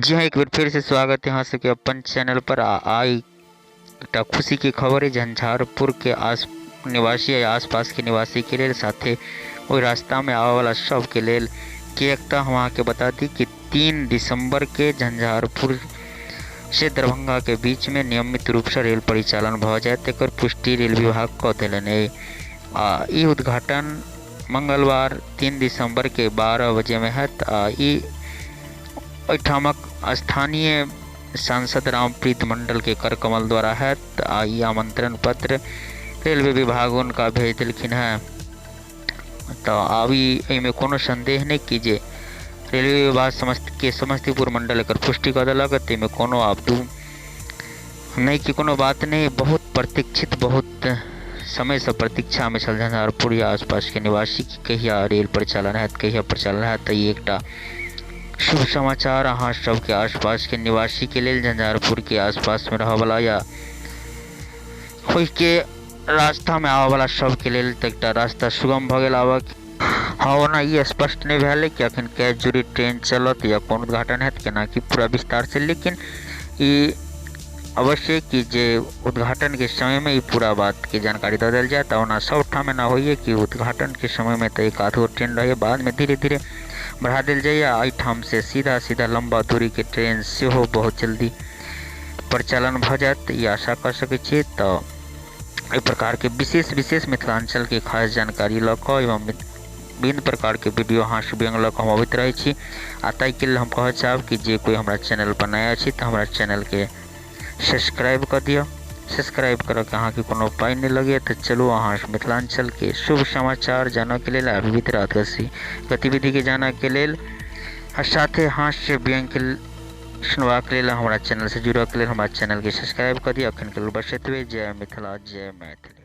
जी हाँ, एक बेर फेर से स्वागत है अहाँ सबके अपन चैनल पर। आइ एकटा खुशी के खबर है झंझारपुर के आस निवासी या आसपास के निवासी के लेल, साथे ओहि रास्ता में आबय वाला सबके लेल। किएक तऽ हम अहाँके बता दी कि 3 दिसंबर के झंझारपुर से दरभंगा के बीच में नियमित रूप से रेल परिचालन भऽ जायत, एकर पुष्टि रेल विभाग कऽ देलनि। आ ई उद्घाटन मंगलवार 3 दिसंबर के 12 बजे में हैत। आ ई एहिठामक स्थानीय सांसद रामप्रीत मंडल के कर कमल द्वारा हैत। आ ई आमंत्रण पत्र रेलवे विभाग हुनका भेज देलखिन हेँ। तऽ आब ई एहिमे कोनो संदेह नहि कि जे रेलवे विभाग समस्त के समस्तीपुर मंडल एकर पुष्टि कऽ देलक, ताहिमे कोनो आब दू नहि कि कोनो बात नहि। बहुत प्रतीक्षित, बहुत समयसँ प्रतीक्षामे छल झंझारपुर या आसपासके निवासी कि कहिया रेल परिचालन हैत, कहिया परिचालन हैत। तऽ ई एकटा शुभ समाचार अहाँ सबके आसपासके निवासीके लेल, झंझारपुरके आसपासमे रहऽवला या ओहिके रास्तामे आबऽवला सबके लेल तऽ एकटा रास्ता सुगम भऽ गेल आबऽके। हँ, ओना ई स्पष्ट नहि भेल कि अखन कै जोड़ी ट्रेन चलत या कोन उद्घाटन हैत, केना की पूरा विस्तार से, लेकिन ई अवश्य कि जे उद्घाटनके समयमे ई पूरा बातके जानकारी दऽ देल जायत। ओना सब ठाम एना होइए कि उद्घाटनके समयमे तऽ एक आध गो ट्रेन रहैए, बादमे धीरे धीरे बढ़ा देल जाइए। एहिठाम से सीधा सीधा लम्बा दूरीके ट्रेन सेहो बहुत जल्दी परिचालन भऽ जायत, ई आशा कऽ सकै छी। तऽ एहि प्रकारके विशेष विशेष मिथिलाञ्चलके खास जानकारी लऽ कऽ एवं विभिन्न प्रकारके वीडियो हास्य व्यंग लऽ कऽ हम अबैत रहै छी। आ ताहिके लेल हम कहऽ चाहब कि जे कोइ हमरा चैनल पर नया छी तऽ हमरा चैनलके सब्सक्राइब कऽ दिअ। सब्सक्राइब करऽके अहाँके कोनो पाइ नहि लगैए। तऽ चलू, अहाँ मिथिलाञ्चलके शुभ समाचार जानऽके लेल आ विविध गतिविधिके जानऽके लेल आ साथे हास्य व्यंगके सुनबाक लेल हमरा चैनलसँ जुड़ऽके लेल हमरा चैनलके सब्सक्राइब कऽ दिअ। अखनके लेल बस एतबे। जय मिथिला, जय मैथिली।